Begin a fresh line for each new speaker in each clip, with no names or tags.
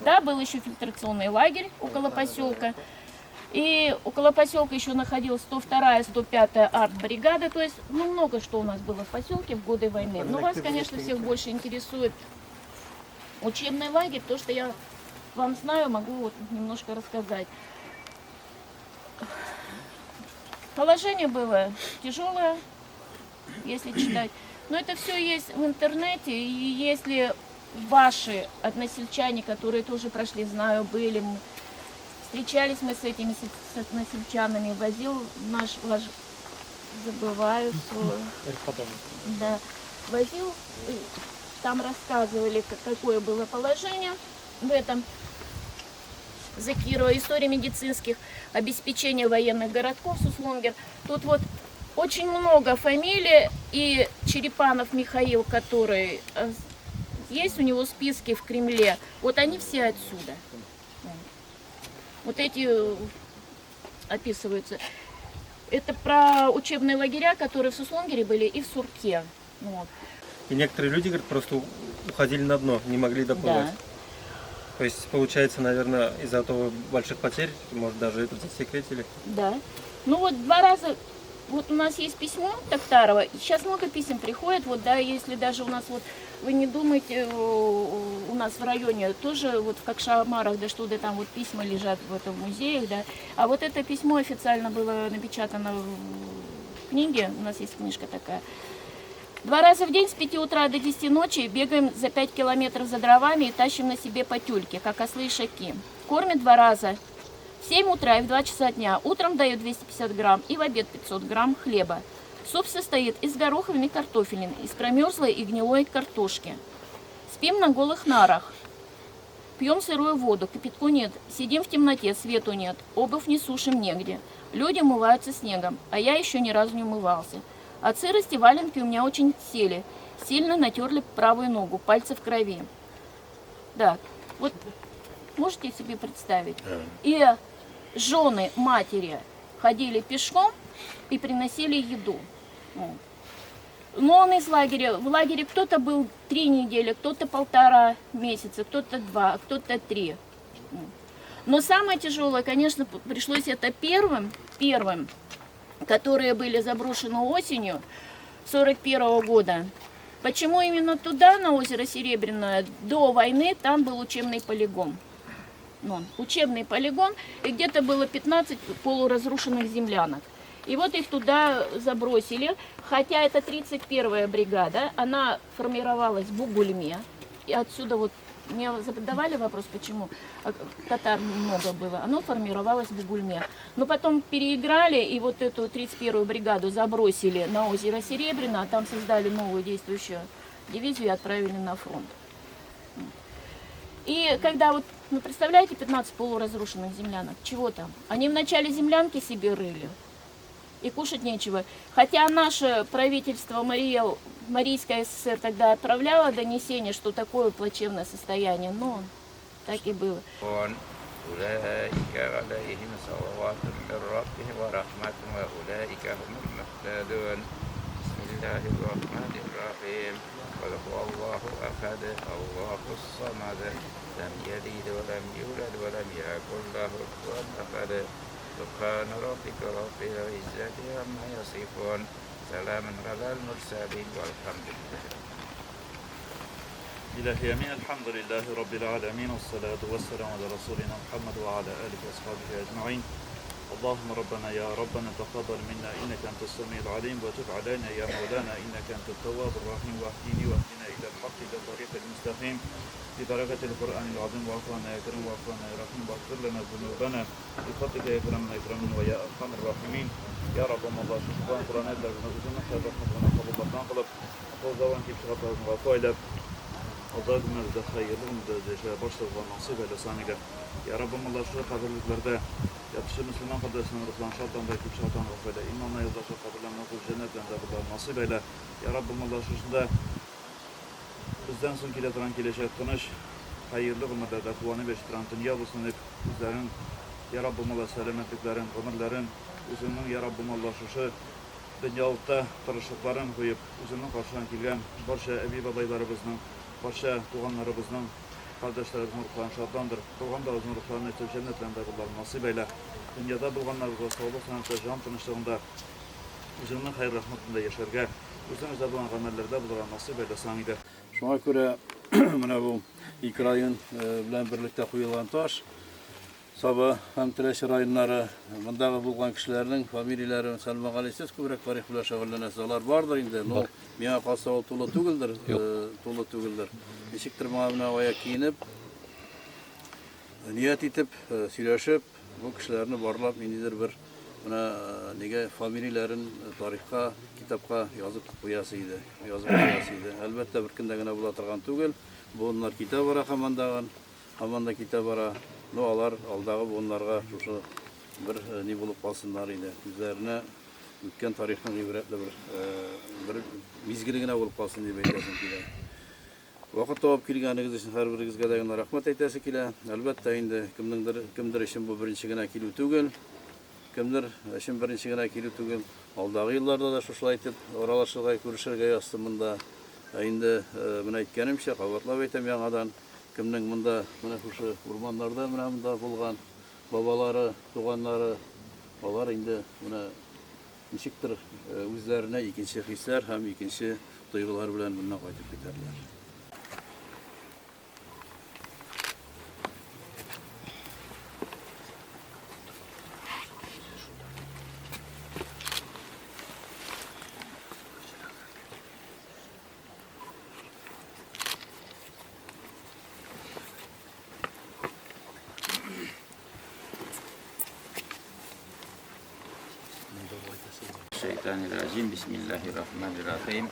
Да, был еще фильтрационный лагерь около поселка. И около поселка еще находилась 102-я, 105-я артбригада. То есть, ну, много что у нас было в поселке в годы войны. Но вас, конечно, всех больше интересует учебный лагерь. То, что я вам знаю, могу вот немножко рассказать. Положение было тяжелое, если читать. Но это все есть в интернете, и если ваши односельчане, которые тоже прошли, знаю, были, встречались мы с этими с односельчанами, возил наш, ваш, забываю свой, да, возил, там рассказывали, какое было положение в этом. Закирова, история медицинских, обеспечения военных городков Суслонгер. Тут вот очень много фамилий, и Черепанов Михаил, который есть у него списки в Кремле, вот они все отсюда. Вот эти описываются. Это про учебные лагеря, которые в Суслонгере были и в Сурке. Вот.
И некоторые люди, говорят, просто уходили на дно, не могли доплывать.
Да.
То есть, получается, наверное, из-за того больших потерь, может, даже это засекретили.
Да. Ну вот 2 раза, вот у нас есть письмо Токтарова, сейчас много писем приходит, вот, да, если даже у нас вот, вы не думайте, у нас в районе тоже, вот в Кокшамарах, да что-то там вот письма лежат в этом музее, да, а вот это письмо официально было напечатано в книге, у нас есть книжка такая. 2 раза в день с 5 утра до 10 ночи бегаем за 5 километров за дровами и тащим на себе потюльки, как ослы и шаки. Кормят 2 раза. В 7 утра и в 2 часа дня. Утром дают 250 грамм и в обед 500 грамм хлеба. Суп состоит из гороховой картофелины, из промерзлой и гнилой картошки. Спим на голых нарах. Пьем сырую воду, кипятку нет. Сидим в темноте, свету нет. Обувь не сушим негде. Люди умываются снегом, а я еще ни разу не умывался. От сырости валенки у меня очень сели. Сильно натерли правую ногу, пальцы в крови. Да, вот можете себе представить?
Да.
И жены матери ходили пешком и приносили еду. Вот. Но он из лагеря. В лагере кто-то был 3 недели, кто-то 1,5 месяца, кто-то 2, кто-то 3. Но самое тяжелое, конечно, пришлось это первым, которые были заброшены осенью 41 года. Почему именно туда, на озеро Серебряное? До войны там был учебный полигон. Ну, учебный полигон, и где-то было 15 полуразрушенных землянок. И вот их туда забросили, хотя это 31-я бригада, она формировалась в Бугульме. И отсюда вот, мне задавали вопрос, почему татар много было, оно формировалось в Бугульме. Но потом переиграли, и вот эту 31-ю бригаду забросили на озеро Серебряное, а там создали новую действующую дивизию и отправили на фронт. И когда вот, ну представляете, 15 полуразрушенных землянок, чего там? Они вначале землянки себе рыли, и кушать нечего. Хотя наше правительство Марийская ССР тогда отправляло донесение, что такое плачевное состояние, но так и было.
سبحان ربك رب العزة عما يصفون سلام على المرسلين والحمد لله.
إلهي أمين. الحمد لله رب العالمين والصلاة والسلام على رسولنا محمد وعلى آله وأصحابه أجمعين. اللهم ربنا يا ربنا تقبل منا إنك أنت السميع العليم وتب علينا يا مولانا إنك أنت التواب الرحيم واهدني واهدنا إلى الحق إلى الطريق المستقيم ببركة القرآن العظيم. واعف عنا يا كريم واعف عنا يا رحيم واغفر لنا ذنوبنا بفضلك يا كريم الأكرمين ويا أرحم الراحمين. يا رب الله شكرا قرآن الله رحمة قبول قلب قول كيف شغلت غفايلة Алла гомердә хәерле гомердә башлыгы насыйп әйләсен. Я Раббым, Алла шул каберлекләрдә ятышы мөселман кардәшләренең рухларын шатландыр, күп шатлан гафу әйлә. Иманна юлдашы каберләрен укып җәннәт белән дә булар насыйп әйлә. Я Раббым, Алла шушында бездән соң килә торган киләчәк тыныч, хәерле гомерләрдә куанып яши торган дөнья булсын дип, үзләрен, Я Раббым, Алла сәламәтлекләрен, гомерләрен, үзеңнең, Я Раббым, Алла шушы дөньялыкта тырышлыкларын куеп, үзеңнең каршына килгән барча әби-бабайларыбызның, барча туганнарыбызның Кардәшләребезнең рухларын шатландыр. Калганнарыбызның рухларын әйтеп, җәннәтләрендә булуларын насыйп әйлә. Дөньяда булганнарыбызга саулык, сәламәтлек, җан тынычлыгында, Үзеңнең хәер-рәхмәтеңдә яшәргә, Үзең риза булган гамәлләрдә булырга насыйп әйләсәң иде.
Шуңа күрә менә бу ике район белән берлектә куелган таш, Саба һәм Теләче районнары, мондагы булган кешеләрнең фамилияләре, Сәлмәгали, сез күбрәк тарих белән шөгыльләнәсез, алар бардыр инде, но миңа калса ул тулы түгелдер, тулы түгелдер. Ничектер моңа менә аяк киенеп, ният итеп, сөйләшеп, бу кешеләрне барлап, ниндидер бер менә нигә фамилияләрен тарихка, китапка язып куясы иде, язып куясы иде. Әлбәттә, бер көндә генә була торган түгел, буыннар китә бара һаман дагын. Һаман да китә бара. Ну, алар алдагы буыннарга шушы бер ни булып калсыннар иде. Үзләренә үткән тарихның гыйбрәтле бер бер мизгеле генә булып калсын дип әйтәсем килә. Вакыт табып килгәнегез өчен һәрберегезгә дә генә рәхмәт әйтәсе килә. Әлбәттә инде, кемнеңдер, кемдер өчен бу беренче генә килү түгел. Кемдер өчен беренче генә килү түгел. Алдагы елларда да шушылай итеп аралашырга, күрешергә язсын монда. Ә инде менә әйткәнемчә, кабатлап әйтәм яңадан, Кемнең монда, менә шушы урманнарда менә монда булган бабалары, туганнары, алар инде менә ничектер үзләренә икенче хисләр һәм икенче тойгылар белән моннан кайтып китәрләр.
Şeytanirracim. Bismillahirrahmanirrahim.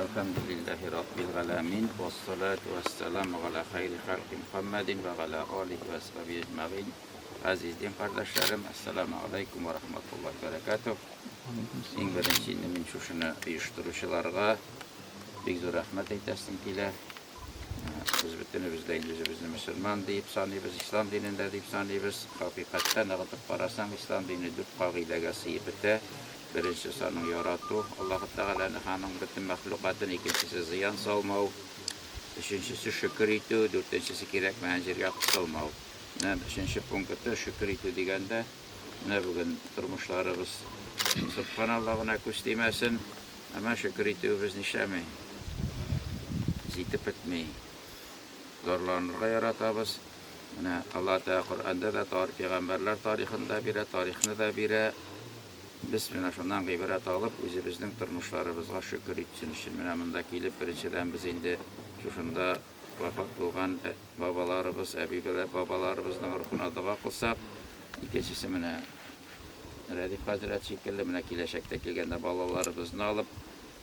Elhamdülillahi Rabbil alemin. Ve salatu ve selamu ala hayri halki Muhammedin ve ala alihi ve ashabihi ecma'in. Aziz din kardeşlerim, Esselamu aleyküm ve rahmetullahi ve berekatuh. Иң беренче инде мин шушыны оештыручыларга бик зур рәхмәт әйтәсем килә. Без бөтенебез дә инде үзебезне мөселман диеп саныйбыз, ислам динендә дип саныйбыз. Хакыйкатьтә ныгытып карасаң, ислам дине дүрт кагыйдәгә сыеп бетә. Беренчесе аның ярату, Аллаһы Тәгаләне һәм аның бөтен мәхлукатын, икенчесе зыян салмау, өченчесе шөкер итү, дүртенчесе кирәкмәгән җиргә кысылмау. Менә өченче пункты шөкер итү дигәндә, Менә бүген тормышларыбыз сөбханалла гына күз тимәсен, әмма шөкер итүебез нишләми? Җитеп бетми. Зарланырга яратабыз. Менә Алла Тәгалә Коръәндә дә тар пәйгамбәрләр тарихын да бирә, тарихны да бирә. Без менә шуннан гыйбрәт алып, үзебезнең тормышларыбызга шөкер итсен өчен менә монда килеп, беренчедән без инде шушында вафат булган бабаларыбыз, әби бабаларыбызның рухына дога кылсак, икенчесе менә Рәдиф хәзрәт шикелле менә киләчәктә килгәндә балаларыбызны алып,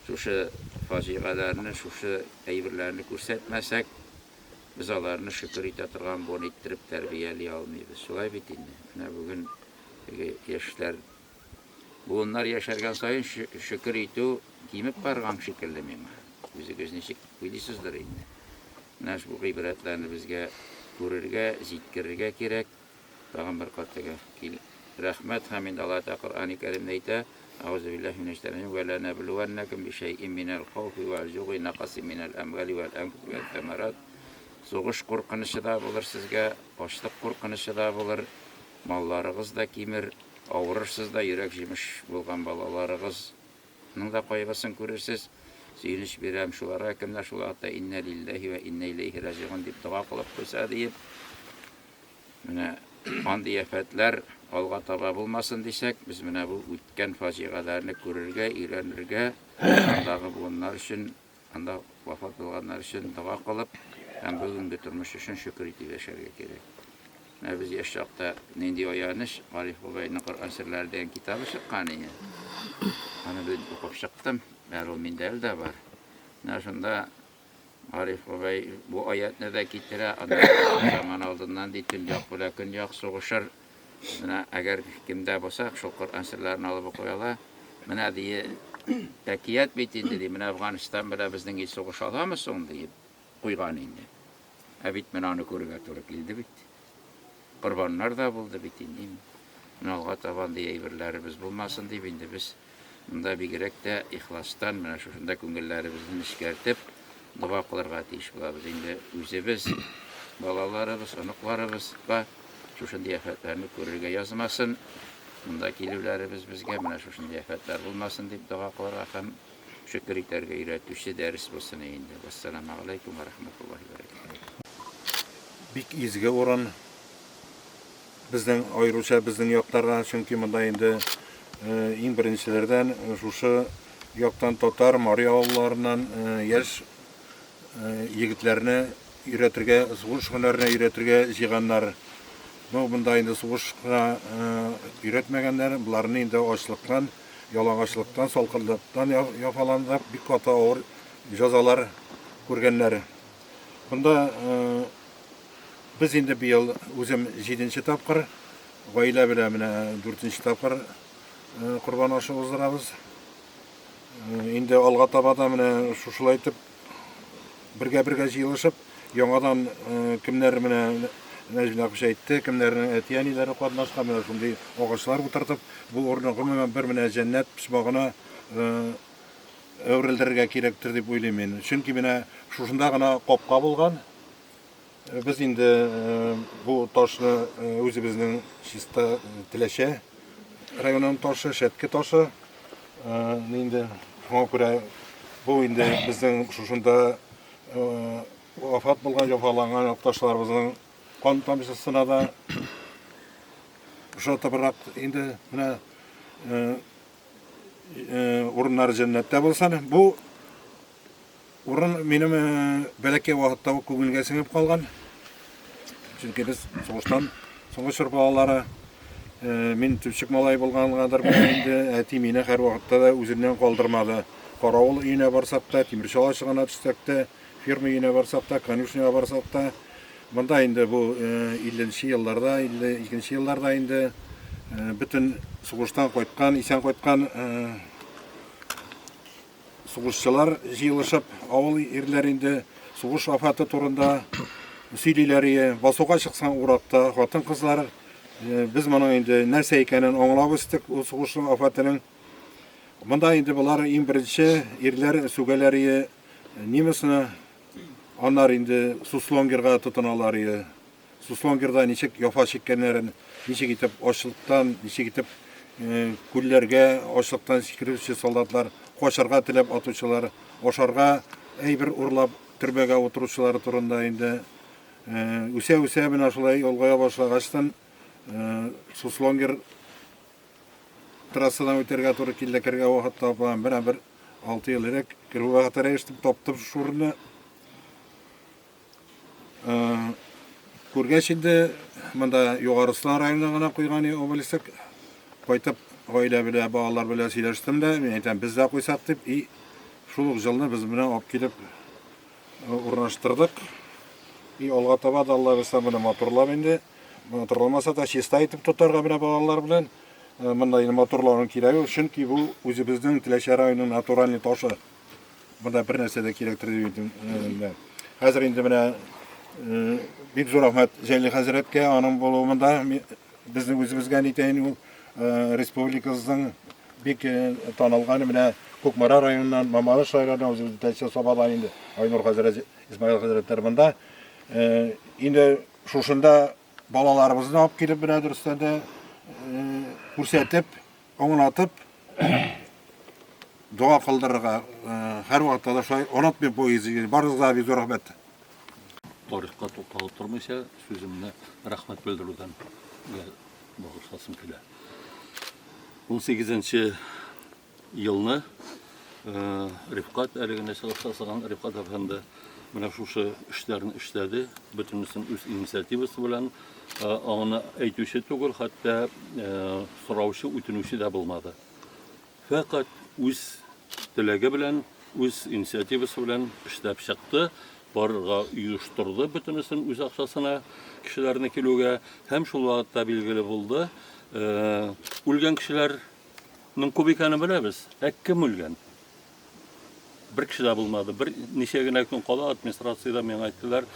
шушы фаҗигаләрне, шушы әйберләрне күрсәтмәсәк, без аларны шөкер итә торган буын иттереп тәрбияли алмыйбыз. Шулай бит инде. Менә бүген теге яшьләр буыннар яшәргән саен шөкер итү кимеп барган шикелле миңа. Үзегез ничек уйлыйсыздыр инде. Менә бу гыйбрәтләрне безгә күрергә, җиткерергә кирәк. Тагын бер кат теге кил. Рәхмәт һәм инде Аллаһ Тәгалә Коръәни Кәримдә әйтә, Әгъузу биллаһи минәш шәйтанир раҗим, вә ләнәблүәннәкүм бишәйин минәл хауфи вәл җугы нәкасин минәл әмвали вәл әнфуси вәт сәмәрат. Сугыш куркынычы да булыр сезгә, ачлык куркынычы да булыр, малларыгыз да кимер, авырырсыз да, йөрәк җимеш булган балаларыгыз ның да кайгысын күрерсез. Сөенеч бирәм шуларга, кемнәр шул вакытта иннә лилләһи вә иннә иләйһи раҗигун дип дога кылып куйса диеп. Менә андый афәтләр алга таба булмасын дисәк, без менә бу үткән фаҗигаләрне күрергә, өйрәнергә, андагы буыннар өчен, анда вафат булганнар өчен дога кылып һәм бүгенге тормыш өчен шөкер итеп яшәргә кирәк. Менә без яшь чакта нинди аяныч, Гариф бабайның Коръән серләре дигән китабы чыккан иде. Аны мин укып чыктым, әле ул миндә әле дә бар. Менә шунда Гариф бабай бу аятны да китерә, анда заман алдыннан ди, төньяк белән көньяк сугышыр. Менә әгәр кемдә булса, шул Коръән серләрен алып укый ала. Менә ди, әкият бит инде ди, менә Әфганстан белән безнең ил сугыша аламы соң диеп куйган инде. Ә бит менә аны күрергә туры килде бит. Корбаннар да булды бит инде. Менә алга таба андый әйберләребез булмасын дип инде без монда бигрәк тә ихластан менә шушында күңелләребезне нечкәртеп дога кылырга тиеш булабыз. Инде үзебез Балаларыбыз, оныкларыбызга шушындый афәтләрне күрергә язмасын. Монда килүләребез безгә менә шушындый афәтләр булмасын дип дога кылырга һәм шөкер итәргә өйрәтүче дәрес булсын инде. Вассаламу алейкум ва рахматуллаһи ва баракатуһ.
Бик изге урын. Безнең аеруча безнең якларга, чөнки монда инде иң беренчеләрдән шушы яктан татар, мари авылларыннан яшь егетләрне өйрәтергә, сугыш һөнәренә өйрәтергә җыйганнар. Ну, монда инде сугышка өйрәтмәгәннәр, боларны инде ачлыктан, ялангачлыктан, салкынлыктан яфаландырып, бик каты авыр җәзалар күргәннәр. Монда без инде быел үзем җиденче тапкыр, гаилә белән менә дүртенче тапкыр корбан ашы уздырабыз. Инде алга таба да менә шушылай итеп бергә-бергә җыелышып, яңадан кемнәр менә Нәҗми Нәкыш әйтте, кемнәрнең әти-әниләре катнашкан, менә шундый агачлар утыртып, бу урынны гомумән бер менә җәннәт почмагына әверелдерергә кирәктер дип уйлыйм мин. Чөнки менә шушында гына капка булган. Без инде бу ташны үзебезнең чиста Теләчә районының ташы, Шәтке ташы. Инде шуңа күрә бу инде безнең шушында вафат булган, җәфаланган якташларыбызның кан тамчысына да ошатыбрак инде менә урыннары җәннәттә булсын. Бу Урын минем бәләкәй вакытта ук күңелгә сеңеп калган. Чөнки без сугыштан соңгы чор балалары. Мин төпчек малай булгангадыр инде, әти мине һәрвакытта да үзеннән калдырмады. Каравыл өенә барсак та, тимерче алачыгына төшсәк тә, ферма өенә барсак та, конюшняга барсак та, монда инде бу 50 нче елларда, 52 нче елларда инде бөтен сугыштан кайткан, исән кайткан Сугышчылар җыелышып, авыл ирләре инде сугыш афәте турында сөйлиләр ие. Басуга чыксаң, уракта хатын-кызлар. Без моның инде нәрсә икәнен аңлап үстек, ул сугышның афәтенең. Монда инде болар иң беренче ирләр сүгәләр ие немецны, аннары инде Суслонгерга тотыналар ие. Суслонгерда ничек яфа чиккәннәрен, ничек итеп ачлыктан, ничек итеп күлләргә ачлыктан сикерүче солдатлар, качарга теләп атучылар, ашарга әйбер урлап төрмәгә утыручылар турында инде үсә-үсә менә шулай олгая башлагачтын Суслонгер трассадан үтәргә туры килде, кергән вакытта апам менә бер 6 ел элек керү вакыты рәвештем, таптым шушы урынны. Күргәч инде, монда Югары Ослан районына гына куйган обелиск. Кайтып, гаилә белән, балалар белән сөйләштем дә, мин әйтәм, без дә куйсак дип, и шул ук җылны без менә алып килеп урнаштырдык. И алга таба да Алла бирсә, моны матурлап инде, матурламаса да чиста итеп тотарга менә балалар белән. Монда инде матурлауның кирәге юк, чөнки бу үзебезнең Теләче районының натуральный ташы. Монда бер нәрсә дә кирәктер дип әйтим. Хәзер инде менә бик зур рәхмәт Җәлил хәзрәткә, аның булуы монда безнең үзебезгә нитәен ул республикабызның бик танылган менә Кукмара районыннан, Мамадыш районыннан үзебезнең Тәтеш Сабадан инде Айнур хәзрәт, Исмаил хәзрәтләр монда. Инде шушында балаларыбызны алып килеп менә дөрестән дә күрсәтеп, аңлатып дога кылдырырга һәрвакытта да шулай онытмыйм бу изге. Барыгызга бик зур рәхмәт.
Тарихка тукталып тормыйча, сүземне рәхмәт белдерүдән багышласым килә. 18 елны Рифкать, әле генә чыгыш ясаган Рифкать әфәнде менә шушы эшләрне эшләде, бөтенесен үз инициативасы белән, аңына әйтүче түгел, хәтта сораучы, үтенүче дә булмады. Фәкать үз теләге белән, үз инициативасы белән эшләп чыкты, барырга оештырды бөтенесен үз акчасына кешеләрне килүгә һәм шул вакытта билгеле булды, үлгән кешеләрнең күп икәнен беләбез, ә кем үлгән? Бер кеше дә булмады. Бер ничә генә көн кала администрациядә миңа әйттеләр,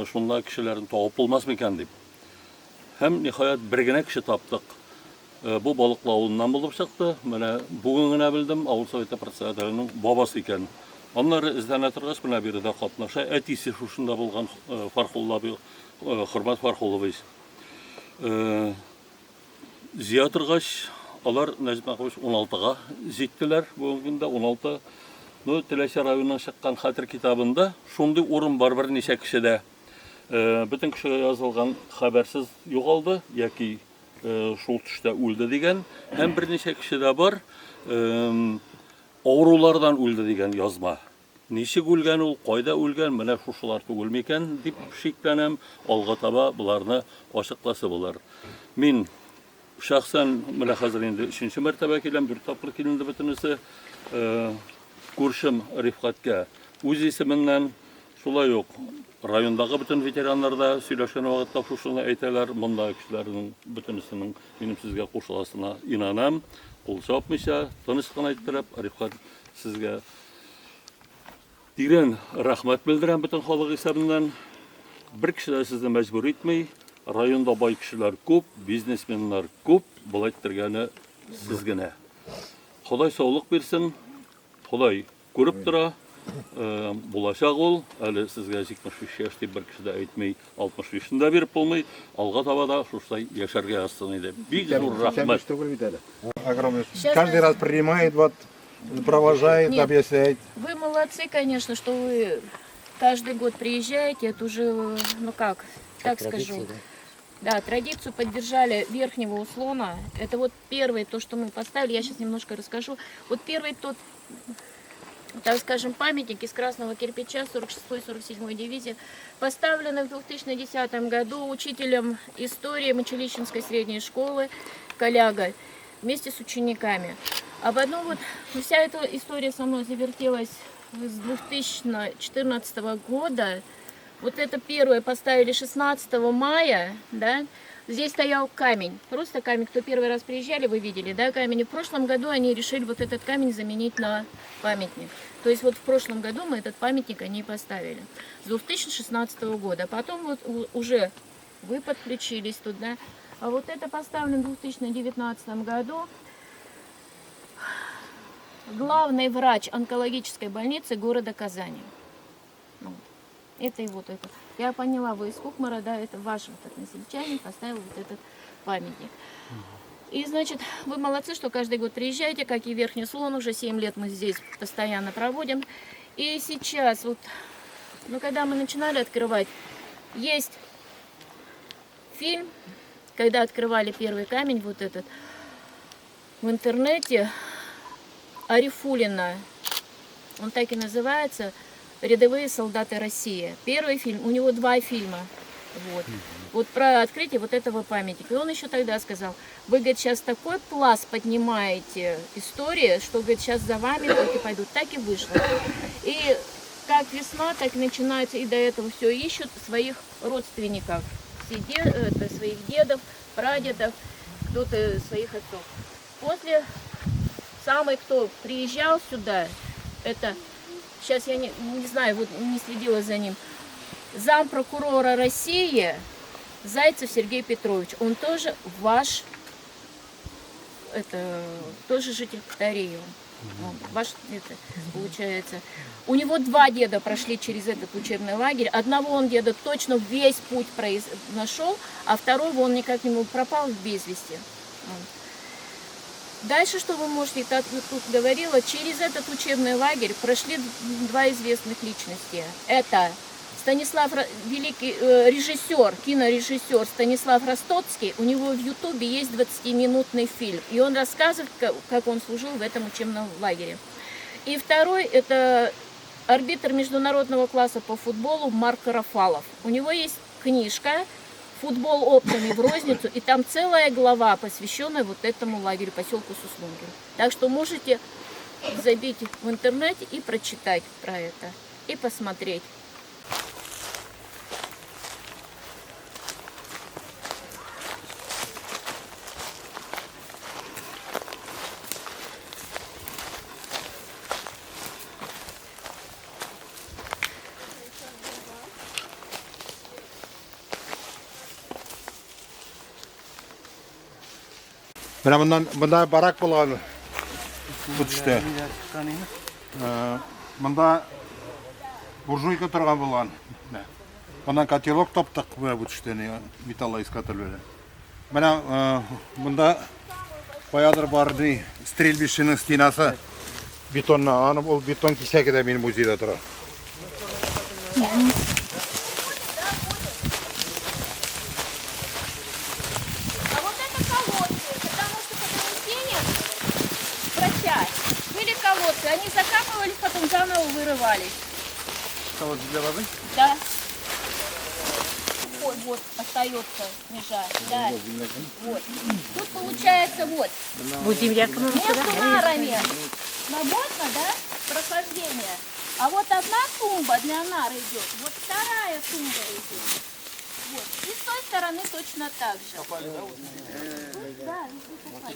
шунда кешеләрне табып булмас микән дип. Һәм ниһаять бер генә кеше таптык. Бу Балыклы авылыннан булып чыкты. Менә бүген генә белдем, авыл советы председателенең бабасы икән. Аннары эзләнә торгач, менә биредә катнаша. Әтисе шушында булган Фархулла абый, Хөрмәт Фархуллович. Җыя торгач, алар Нәҗип Мәхмүтович 16-га җиттеләр бүгенге көндә 16. Ну, Теләче районыннан чыккан хәтер китабында шундый урын бар берничә кешедә. Бөтен кешегә язылган хәбәрсез югалды яки шул төштә үлде дигән һәм берничә кешедә бар авырулардан үлде дигән язма. Ничек үлгән ул, кайда үлгән, менә шушылар түгел микән дип шикләнәм. Алга таба боларны ачыкласы булыр. Мин шәхсән менә хәзер инде өченче мәртәбә киләм, дүрт тапкыр килде бөтенесе. Күршем Рифкатькә үз исеменнән, шулай ук райондагы бөтен ветераннар да сөйләшкән вакытта шушыны әйтәләр. Мондагы кешеләрнең бөтенесенең минем сүзгә кушыласына инанам. Кул чапмыйча, тыныч кына иттереп, Рифкать сезгә тирән рәхмәт белдерәм бөтен халык исәбеннән. Бер кеше дә сезне мәҗбүр итми. Районда бай кешеләр күп, бизнесменнар күп, болай иттергәне сез генә. Ходай саулык бирсен. Ходай күреп тора. Э, булачак ул. Әле сезгә 75 яшь дип бер кеше дә әйтми, 65-не дә биреп булмый. Алга таба да шушылай яшәргә язсын иде. Бик зур рәхмәт.
Түгел бит әле. Огромный. Каждый раз принимает, вот, провожает,
Нет.
объясняет.
Вы молодцы, конечно, что вы каждый год приезжаете. Это уже, ну как, так скажу. Да, традицию поддержали верхнего услона. Это вот первый, то, что мы поставили, я сейчас немножко расскажу. Вот первый тот, так скажем, памятник из красного кирпича 46-й 47-й дивизии, поставленный в 2010 году учителем истории Мачулищинской средней школы Коляга вместе с учениками. А потом вот ну, вся эта история со мной завертелась с 2014 года. Вот это первое поставили 16 мая, да, здесь стоял камень, просто камень. Кто первый раз приезжали, вы видели, да, камень. И в прошлом году они решили вот этот камень заменить на памятник. То есть вот в прошлом году мы этот памятник они поставили. С 2016 года. Потом вот уже вы подключились туда. А вот это поставлено в 2019 году. Главный врач онкологической больницы города Казани. Ну, это и вот это. Я поняла, вы из Кукмара, да, это ваш вот односельчанин поставил вот этот памятник. И, значит, вы молодцы, что каждый год приезжаете, как и Верхний Слон, уже 7 лет мы здесь постоянно проводим. И сейчас, вот, ну, когда мы начинали открывать, есть фильм, когда открывали первый камень, вот этот, в интернете, Арифулина, он так и называется, «Рядовые солдаты России». Первый фильм, у него два фильма. Вот. Вот про открытие вот этого памятника. И он еще тогда сказал, вы, говорит, сейчас такой пласт поднимаете истории, что, говорит, сейчас за вами так и пойдут. Так и вышло. И как весна, так и начинается, и до этого все ищут своих родственников, все это, своих дедов, прадедов, кто-то своих отцов. После самый, кто приезжал сюда, это, сейчас я не знаю, вот не следила за ним, зампрокурора России Зайцев Сергей Петрович, он тоже ваш, это, тоже житель Ктареева. Он ваш, это, получается. У него два деда прошли через этот учебный лагерь. Одного он деда точно весь путь нашел, а второго он никак не мог, пропал без вести. Дальше, что вы можете, так вот тут говорила, через этот учебный лагерь прошли два известных личности. Это Станислав, великий режиссер, кинорежиссер Станислав Ростоцкий, у него в Ютубе есть 20-минутный фильм, и он рассказывает, как он служил в этом учебном лагере. И второй, это арбитр международного класса по футболу Марк Рафалов. У него есть книжка «Футбол оптом и в розницу», и там целая глава, посвященная вот этому лагерю, поселку Суслонгер. Так что можете забить в интернете и прочитать про это, и посмотреть.
Менә моннан монда барак булган бу төштә. Монда буржуйка торган булган. Менә. Моннан котелок таптык менә бу төштә металлоискатель белән. Менә монда каядыр бар ни стрельбищеның стенасы бетонна. Аны ул бетон кисәге дә минем музейда тора.
А вот это колодцы, потому что по донесениям врача были колодцы, они закапывались, потом заново вырывались.
Колодцы для воды?
Да. Ой, вот остается межа. Да. Вот. Тут получается вот. Между нарами свободно, да, прохождение. А вот одна тумба для нар идет, вот вторая тумба идет. Вот. И с той стороны точно так же. Тут, да, везде копали.